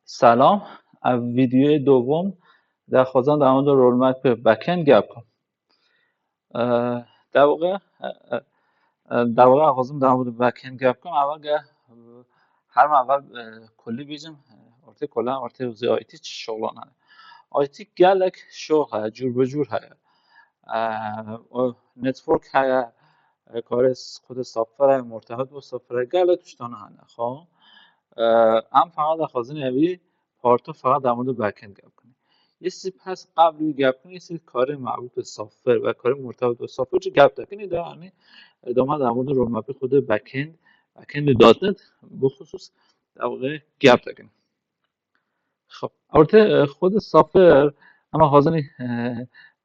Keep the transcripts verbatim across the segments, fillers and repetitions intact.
Selam. Ev vîdeoyê dovom. Daxwazan da amado roadmap backend gap. Ee, Devre, e, e, e, devre xwazim da amado backend gap kim. Ava ge, e, her ma evel, e, kulî bîjim, e, ortê kola, ortê uzê I T çi şoğlan hene. I T gelek şoğ heye, cûr bi cûr heye. Ee, o network heye, e, karê s-, xwedê software, murtebit bo software, gelek tiştana hene, xo. Ee, em feqet dixwazin evî parto feqet der mordê backend gap kinî. Yê sî pes qebl wî gap kinî, yê sî karê merbût bi software ve karê murtebit bo software çi gap dekinî, de, yanî, e, doma der mordê roadmapê xwedê backend, backend dot net bi xusus, de, gap dekinî. Xo, ortê, e, xwedê software, ema xwazinî, e,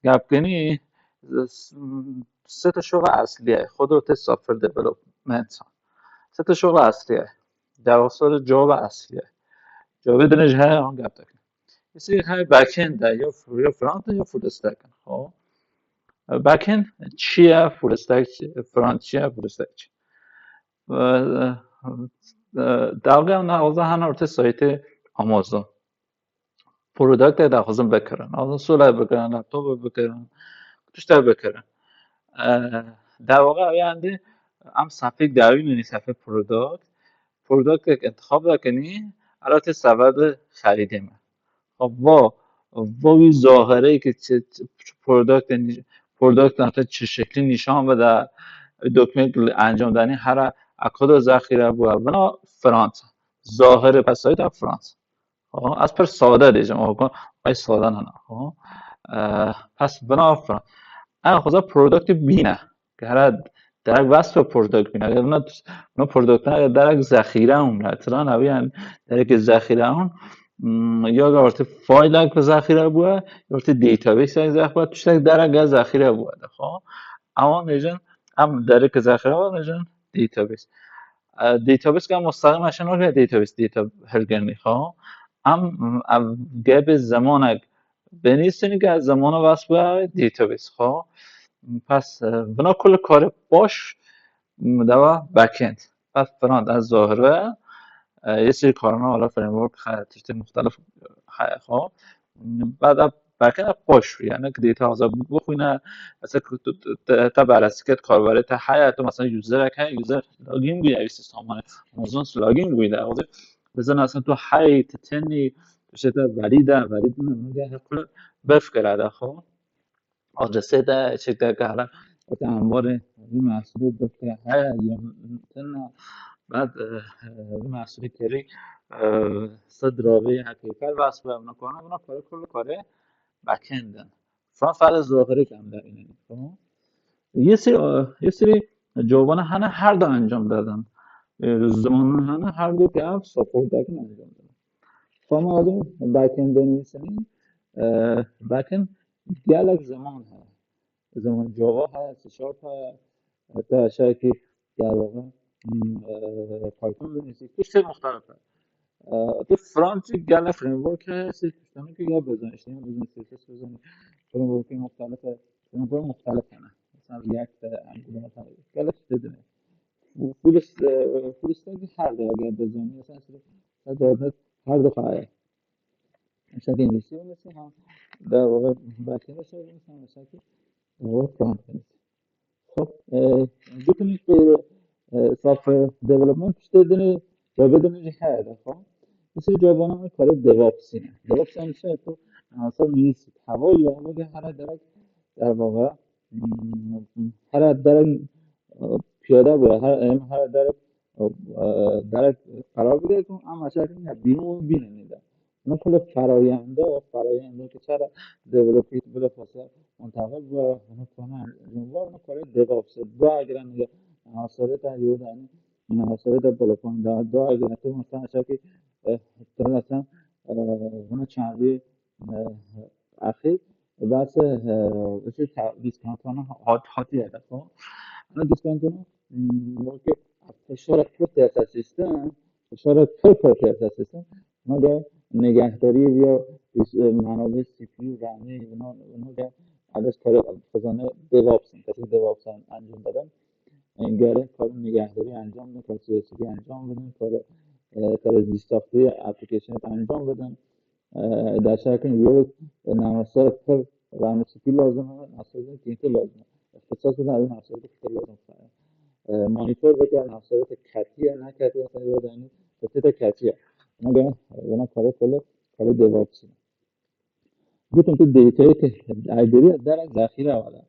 gap kinî, s-, sê te şoxa eslî ye. Xwedê ortê software development. Sê te şoxa eslî ye. Dersê cevabê eslî ye. Cevabê din jî heye, an gap dekin. Mesela heye backend e, ya f-, ya front e, ya full stack e. Xo. Backend çi ye, full stack çi, front çi ye, full stack çi. Ee, e, Dalga na oza hana ortê saytê Amazon. Product daxwazin bikirin. Azin sola bikirin, laptop bikirin, tişta bikirin. Ee, Dalga yani em safek dawî nî safek product. Product ek intixab dakinî, ara tê sebebi xerîdê me. Xo, vo, vo wî zahirê ki çi, çi, çi product, product te çi şeklî nîşan bide, dokument encam danî, hera ekoda zexîre bûye. Vina Fransa. Zahirê pesayî de Fransa. Xo, ez pir sade dêjim, o, ay sade nana. Xo, e, pes vina Fransa. En xweza product bîne. Ke hera derek wesf product bîne. Eger vina, vina product ne, eger derek zexîre hûn, ne, tiran ew yani derek zexîre hûn, hmm, ya ge ortê faylek zexîre bûye, ya ortê database zexîre bûye, tiştek derek zexîre bûye de, xo. Ewan dêjin, em derek zexîre wan dêjin database. E, database ke mustaqîm eşen weke database data hilgirinî, xo. Em, em, ge bi zemanek binîsin ke zemana wesf bûye database, xo. Pes, e, vina kul karê baş, m, deva backend. Pes front ez zahir ve, e, yê sî karna wala framework heye, tiştê muxtelif heye, xo. Bada backend baş, yani ki data haza bixwîne, mesela ki tu, tu, te, te beresiket karverê te heye, tu mesela user ek heye, user login bûye, ev sistema Amazon login bûye de, bizin aslında tu heye, tu tenî, tu şey te verî de, verî de, ne, ne, ne, kul bifkire de, xo. Adresê de çek de kara, ete ambarê vî mehsulê dikte heye, ya tena, bad, e, e, vî mehsulê kerî, e, sed ravê hekî per vas be, vina kona, vina kore, kul kore backend in. Fa fare zohre kam da ine. Tamam. Yê sî, e, yê sî cevabana hana her da encam dadan. E, zamanı hana her da ki ev support dakin encam dadan. Tamam, adım backend denizini, e, backend gelek zaman heye. Zaman Java heye, C Sharp heye, hatta aşağı ki, yani, hmm, e, Python ve neyse, işte muhtelif heye. E, tu Fransız gelek framework heye, siz kuştanı ki ya bezan, işte ya bezan, C S S bezan, framework muhtelif heye, framework muhtelif heye. Mesela React heye, Angular heye, gelek işte dene. Full, e, full stack her de ya bezan, mesela siz, her de, her de heye. Mesela ki İngilizce bilmesin, ha, da o belki de şey bilmesin, mesela ki, e, o Fransız. Xo, e, dikî, e, software development işte dini, webê dini jî heye de, xo. Mesela cevabana kare DevOps yine. DevOps yani şey tu, e, nasıl neyse, hava ya, ama ki hera derek, dervava, hmm, hera derek, e, piyade bu, her, em, hera derek, e, derek karar bide tu, ama şey ya, bînû bîne ne de. Mesela ferayende, o ferayende ki çara development bile fasa muntaqil bu, bunu kona, bu, bunu kore DevOps. Bu agran ya, nasareta yodani, nasareta bolokon da, bu agran tu mesela şey ki, e, tırnasam, e, bunu çağırıyor, e, axir, bas, e, işte ta-, discount ona hat, hatiye da, tamam. Ama discount ona, hmm, bu ki, fişara pir têsa sistem, fişara pir pir têsa sistem, Ona göre nigehdarî ya, e, menabê C P U, RAMê, buna, buna göre edes kare xizane DevOps in, kesî DevOps in encam bidin. E, gere kare nigehdarî encam bidin, kare C I C D encam bidin, kare, e, kare zîsaftiye application encam bidin. E, dersa kin yok, e, namaste pir, yani spî lazim e, namaste kêntî lazim e. Ixtisas bidin, ev namaste kêntî lazim e. E, monitor bike, namaste ketiye, ne ketiye, sen yok yani, ketiye de ketiye. Ona göre, e, buna kare kole, kare dev biçîne. Gotin tu dêteyê ke eyberiya dera zexîre wada.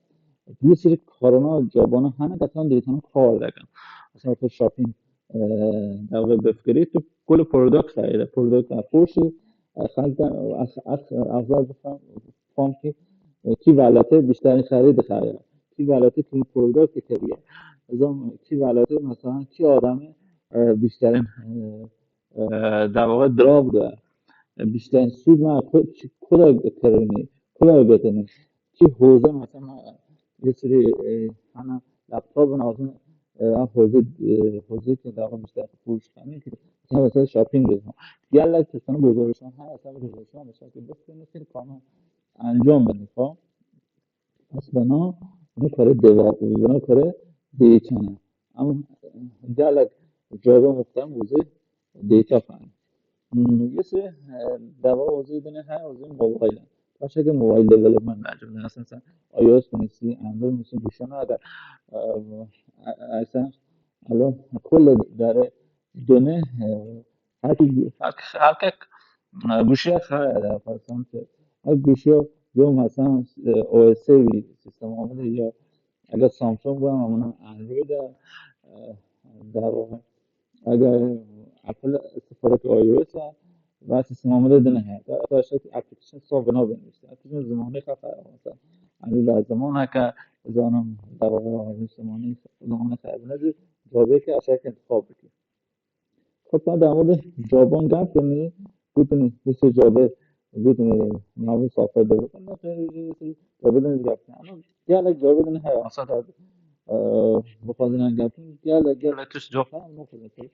Yê sirî karona cobana hene ke tan dêtana kar dekin. Mesela tu şapîn, e, dawe bifkirî, tu kul product xeyre, product xweşî, e, xelk de, ex-, ex-, exzar bifam, fam ki, e, kî velete bişterî xerî dixeyre. Kî velete kî product kiriye. Zam kî velete mesela kî adamı, e, bişterin, e, e, der waqa drav de, e, bişterin sûd me ku-, çi-, kula kirinî, kula beteni. Çi hoze mesela, e, yê sirî, e, hana laptopun azin, e, a hoze, e, hoze ki der waqa bişterin kuş kanî ki, ya mesela shopping de. Gelek ki sana gozorişan, ha, sana gozorişan, mesela ki bifkirî sirî kama encam bidî, fa. Pes bena, ne kare deva, ne kare dêçene. Em gelek cevabê muxtem wezî dêça xan. Hmm, yê sirî, e, deva wezî dine he, wezî mobile. Paşa ke mobile development mecbur. Mesela sen iOS nivîsî, Android nivîsî, düşün eger, e, e, e, sen, alo, kul dere done, e, her, her, her kek, e, guşiya xwe, e, pasan, her guşiya yo mesela, e, O S wî sistem amade ya eger Samsung bû, ama min Android e, e, der eger Apple sıfır iOS e, ve sistem amade dine he. Ta, ta şey application sof bina bin işte. Application zamanı kafa mesela. Yani ben zaman haka zamanım, zamanı, zamanı kafa bina. Cevabı ki aşağı intixab bikî. Xwe ta dema de caban gap kirinî, gotinî, hişê cabe, gotinî, navê safê de gotin, ne, cavê din gap kirin. Ama gelek cavê din heye, mesela, e, bixwazin gap kirin, gelek, gelek tişt cavê, ama ne kadar,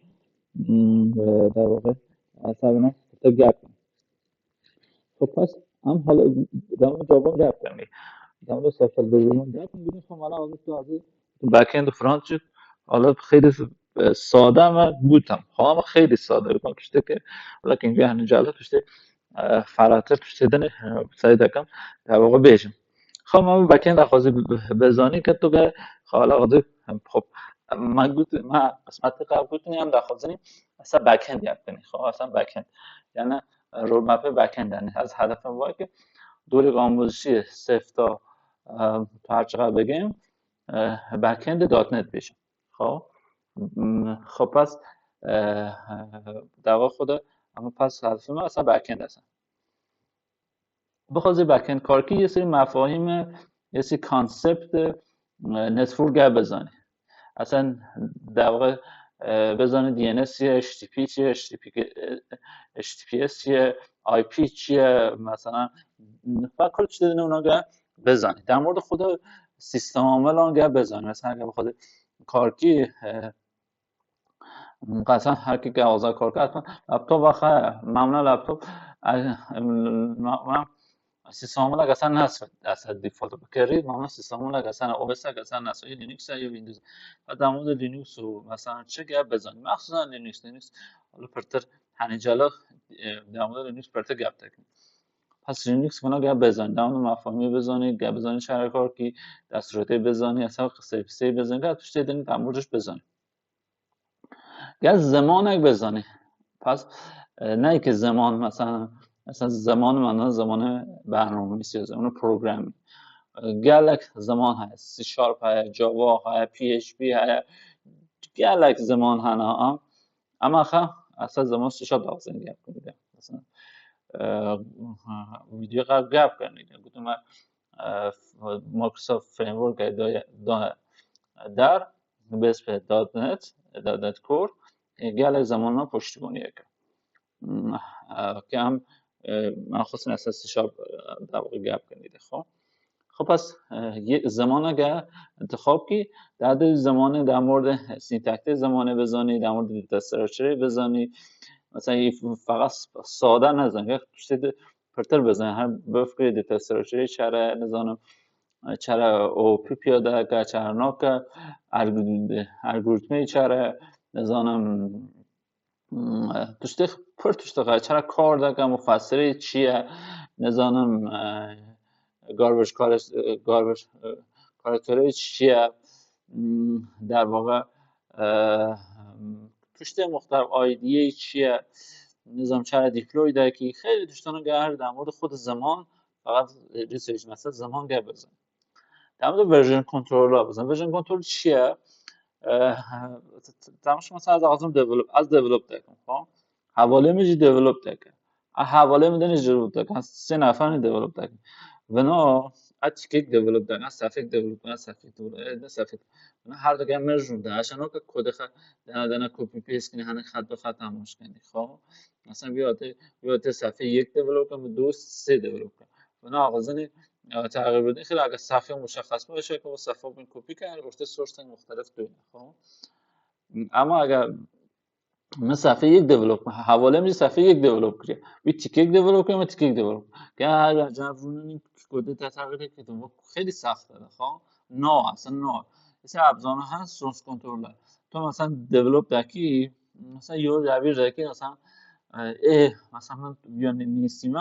hmm, e, der waqa, hesabına, te gap kirin. Xwe pes, em hala dema caban gap kirin. Dema safê de gap kirin, gotin, xwe mala azî tu azî, backend û frontend, hala xeylî, e, sade me gotin. Xwe ama xeylî sade gotin. Tiştê ke, welakin vê hani cala tiştê, e, feratir tiştê dine, e, sey dekim, ya, waqa bêjim. Xwe ama backend xwezî bi-, bi-, bizanî ke tu ge, xwe hala xwezî, em, xwe, me got, me qismetê qe gotin, em daxwazin, esa backend yap kinî. Xwe esa backend. Yani, e, roadmapê backend, yani, ez hedefim var ki, dorê amûzişî sefta, e, parçaxa bigim, e, backend dot net bêjim. Xwe, m, xwe pes, e, dawa xwe de, ama pes hedefim esa backend esa. Bixwazî backend karkî yê sirî mefahîm e, yê sirî konsept e, network e bizanî. Esen, der waqa, e, bizanî D N S çi ye, H T T P çi ye, H T T P, e, H T T P S çi ye, I P çi ye, mesela, fakultede ne ona ge bizanî. Der mordê xwe de sistem amelan ge bizanî. Mesela, eger bixwazî karkî, e, Qesen her ki ke aza kar ket, laptop axe, mamna laptop, e, ma, ma, sistemla qesen nas, ese default bikerî, mamna sistemla qesen, O S qesen nas, Linux ya Windows. Hatta bu da Linux û mesela çi ge bezan, maxsusan Linux, Linux, alı pirtir, hani cala, e, devamlı Linux pirtir gap tekin. Pes Linux buna ge bezan, devamlı mafhumî bezanî, ge bezanî çare kar ki, destûrê bezanî, esa qisey, qisey bezanî, ge tiştê din, tam burcuş bezanî. Gel zemanek bezanî. Pes, e, ne ki zeman, mesela, mesela zeman mana zemanê bernamesî, zemanê programî. E, gelek zeman heye, C Sharp heye, Java heye, P H P heye. Gelek zeman hene, a. Ama ha, esas zeman C Sharp daha zengin yapıyor. Mesela, e, video gap, gap gelmedi. Gutuma, e, Microsoft Framework da, da, der, bespe dot net, dot net Core, e, gelek zamanla piştibûnî yeke. Hmm, e, ke em, e, em xwestin esas C Sharp, e, der waqa gap kirin îdî, xwe. Xwe pes, e, yê, zamana ge intixab kî, der di zamanê der mordê syntaxê zamanê bizanî, der mordê data structureê bizanî. Mesela, yê feqet sade nezanî, ya tiştê di pirtir bizanî, her bifkirê data structureê çare, nizanim, çare O P piyade ke, çare nake, alg-, algoritmê çare, nizanim, Hmm, tiştê pir tiştê xwe çira kar dike, mufesirê çi ye, nizanim, e, garbage collect-, e, garbage, e, collectorê çi ye, hmm, derwaqa, e, tiştê muxtelif, I D A çi ye, nizam çira deploy dekî, xeylî tiştana ge her demorda xwe di ziman, feqet research mesela ziman ge bizin. Tamam da version control bizin. Version control çi ye? E, tamam, mesela ez azim develop, ez develop dekim, xo? Hevalê min jî develop dike. A hevalê min de jî develop dike. Sê neferî develop dike. Vina a tikek develop dike, a sefek develop dike, a sefek develop, e, ne sefek. Vina her dike merjûn de. Aşan o ke kode xe dena dena copy paste kinî, hani xet bi xet temaş kinî. Xo? Mesela vî ate, vî ate sefê yek develop dike, vî du sê develop dike. Vina axizini, e, teğir bidin. Xila ke sefê muşexxes be, aşa ke o sefa bin copy kir, ortê source muxtelif duyne. Xo? Ama eger min sefê yek develop, hevalê min jî sefê yek develop kiriye. Wî tikek develop kiriye, min tikek develop. Gel her cevap rûnî kode te teğir kir, xeylî saxte de, xo? No, aslında no. Mesela abzana ha source control. To mesela develop dekî, mesela yo ya bir dekî, mesela, e, e, mesela min yani nîsîme,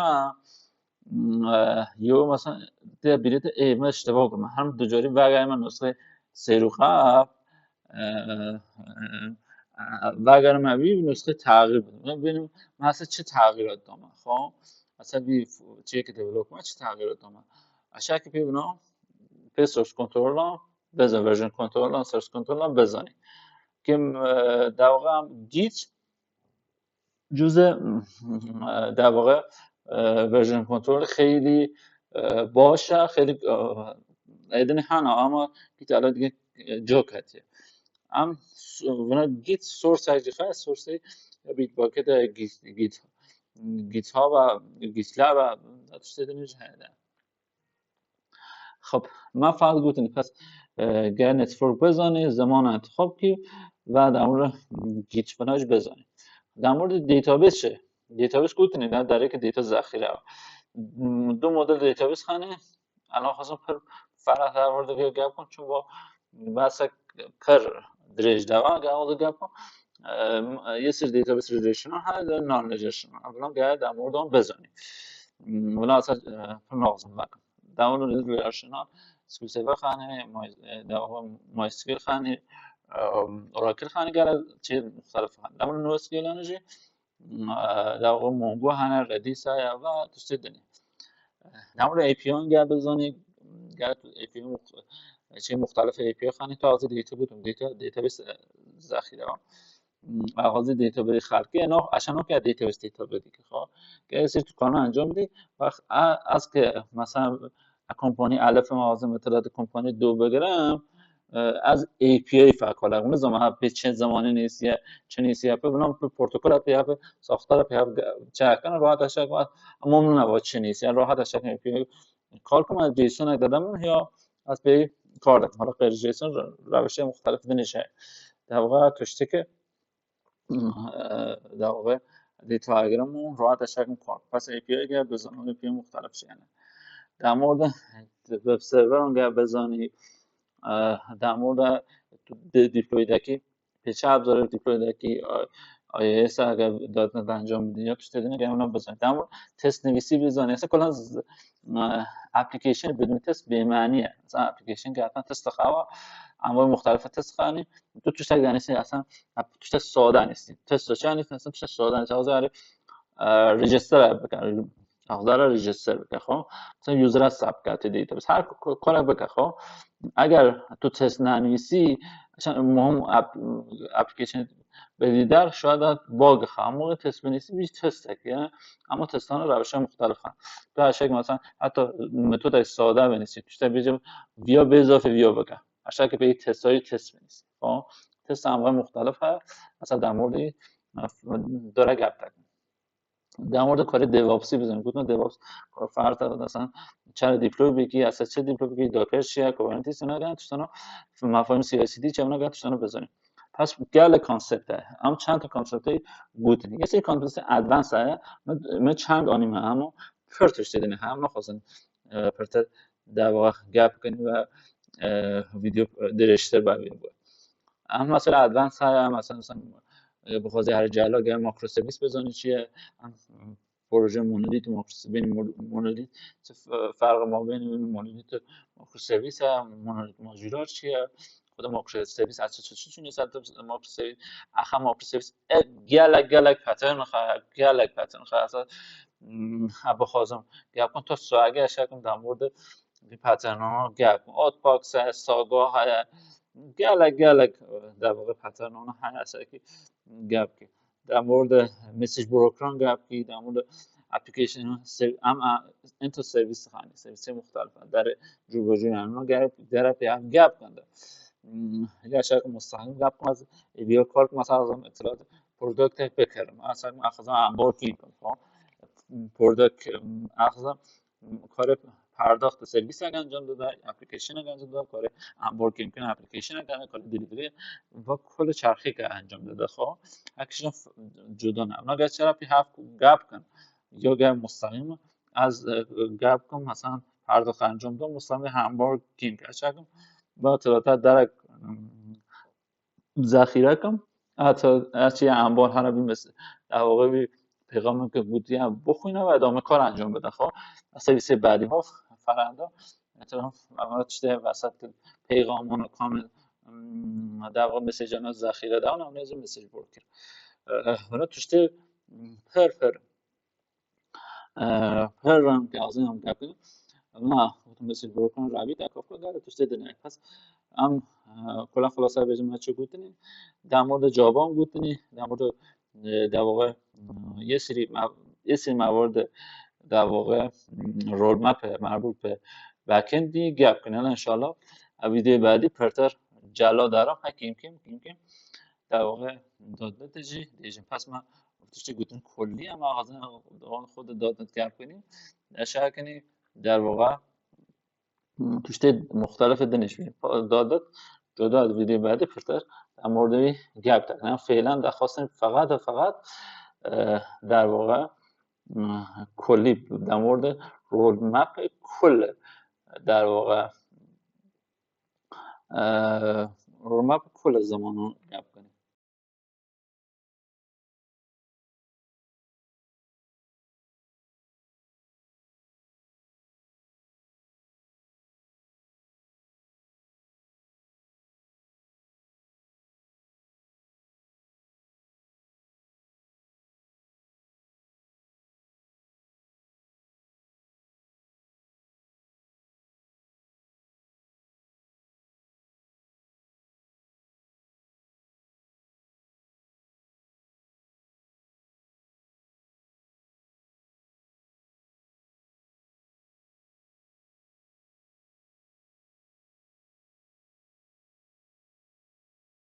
e, yo mesela te bîrê te, e, me işteva kir. Hem du carî vegere me nusxê sêrûxa, e, e, e, vegere me vî nusxê teğir bidim. Benim mesela çi teğirat dama, xo? Mesela bir çiyê ki develop me çi teğirat dama. Aşağı ki pê bina, pê source control bezan, version control, source control bezanî. Kim, e, dewqa Git cüze, e, dewqa, e, version control xeylî, e, baş e, xeylî, e, edin hana ama Git ala dige, e, cok hetiye. Em s-, vina Git source jî xe, source Bitbucket e, Git, Git, GitHub e, GitLab e, tiştê din jî hene. Xop, me faz gotin, pes, e, ger network bezanî, zeman intixab kî ve demur gîç vina jî bezanî. Demur de database çi? Database gotinî, ne derê ki data zexîre. Du model database xane, ena xwazim pir ferah demur de gel gel kun, çunku basa pir dirêj deva, gel de gel kun. E, yê sir database relational, ha, non relational. Vina gel demur de bezanî. Vina asa, e, pir naxwazim vekim. Download relational, S Q L Server xane, My-, e, MySQL xane, e, Oracle xane, gere çi muxtelif xane. Download NoSQL xane jî, e, Mongo hane, Redis heye ve tiştê dinê. Download A P I gel bizanî, gel A P I mux-, çi muxtelif A P I xane, tu azî data gotum, data, database, e, zexîre. Axwazî database xelkê, no, aşa no ke database database dike, xo. Ke sir tu kana encam bidî, bax, a, az ke, mesela, a kompanî elif em axwazim mesela di kompanî do bigirim, e, ez A P I fekale, nizam ha pê çi zemanî nîsiye, çi nîsiye, pê bina pê protokola pê, pê saxtara pê, çekana rahat aşa, ama min nava çi nîsiye, rahat aşa A P I kar kim, ez JSON ek dedim ya, ez pê kar dedim. Hala qeyr JSON re-, rewişe muxtelif dinê şey. Devga tuşteke Dawê dê tagram û rahat eşekin kar. Pes A P I ge bizanî, A P I muxtelif şey yani. Demor de web server ge bizanî, e, demor de, de deploy dekî, pêçe abzarı deploy dekî, I I S ge dotnet encam bidî, ya tiştê dinê ge ona bizanî. Demor test nivîsî bizanî. Esa kolan z-, e, application bidûn test bêmanî ye. Mesela application ge test xawa, ama muxtelif test xanî, tu tiştek danîsî, aslında, ha, tiştek sade nîsî. Test çi nîsî, aslında tiştek sade nîsî. Hazar, e, register bike, hazar register bike, xo. Sen user sap bike, te database. Her ko-, kore bike, xo. Eger tu test nanîsî, sen muhim app-, application bedî der, şuada bug xamur test binîsî, bir test ek, yani. Ama testana rewşe muxtelif. Tu aşek mesela, hatta metoda sade binîsî. Tiştek bêjim, viya bê zafê viya bike. Aşağı ki peki testayı test binîsî. Xo, test anvay muxtelif he. Mesela demordî, e, dore gep tekin. Demordî kare DevOpsî bizin. Gotma DevOps, ferta mesela çare deploy biki, esa çi deploy biki, Docker çi ye, Kubernetes ne gel, tiştana mefahim C I C D çi ne gel, tiştana bizin. Pes gel konsepte. Em çend konsepte gotin. Yesê konsepte advance ye. Me, me çend anîme ama pir tiştê dinê hem naxwazin, e, pirtir dewa gep bikin ve, e, video dirêjtir be vê bo. Em mesela advance heye, mesela, mesela, بخوازی هر جهلا گه ماکرو سرویس بزانی چیه، ام، پروژه مونولیت و ماکرو سرویس، بین مونولیت، چه فرق ما بین مونولیت و ماکرو سرویس، مونولیت ماژولار چیه، خود ماکرو سرویس از چه چه چه چونی سر ماکرو سرویس، اخه ماکرو سرویس گلک گلک پترن خه، گلک پترن خه، اصلا بخوازم گپ کن تا ساعه گه شکم در مورد پترنان گپ کن، آت باکس، ساگا، گلک گلک در واقع پترنان هست که گپ کن. در مورد مسیج بروکران گپ کی، در مورد اپلیکیشن، ام انتو سرویس خانی، سرویس مختلف در جور به جور، اما گپ در پی هم گپ کنده. یا شاید مستقیم گپ کنم از ویدیو کار که مثلا از اطلاعات پروداکت بکرم، اصلا اخذم انبار کی کنم، پروداکت اخذم کار پرداخت سرویس انجام داده، اپلیکیشن انجام داده، کار انبار کی کنم، اپلیکیشن انجام، کار دلیوری و کل چرخی که انجام داده. خب اکشن جدا نه، اونا گه چرا پی هفت گپ کن یا گه مستقیم از گپ کن، مثلا پرداخت انجام داد، مستقیم همبار کیم که چکم با تلاتا درک ذخیره کم، حتی هرچی انبار هر بی مثل در واقع بی پیغام که بودی هم بخوینه و ادامه کار انجام بده. خب سرویس بعدی ما فرنده مثلا چیزی وسط پیغامان کامل در واقع مسیجان ذخیره دارن، هم نیزه مسیج بروکر. اونا توشته پر پر پر رنگ که از این هم گپی ما مثل بروکن روی در کافکا داره توشته دنه. پس ام کلا خلاصه بجم چه گوتنی، در مورد جاوا هم گوتنی، در مورد در واقع یه سری یه سری موارد در واقع رودمپ مربوط به بکندی گپ کنن. انشالله ویدیو بعدی پرتر جلا دارم. ها کیم کیم کیم کیم در واقع دادت جی دیجن. پس من توشتی گوتن کلی اما غزن خود دادت گپ کنی، اشاره کنی در واقع توشتی مختلف دنش بی دادت جدا ویدیو بعدی پرتر در مورد گپ تکنم. فعلا دخواستن فقط و فقط در واقع کلی در مورد رودمپ کل در واقع رودمپ کل زمانو گپ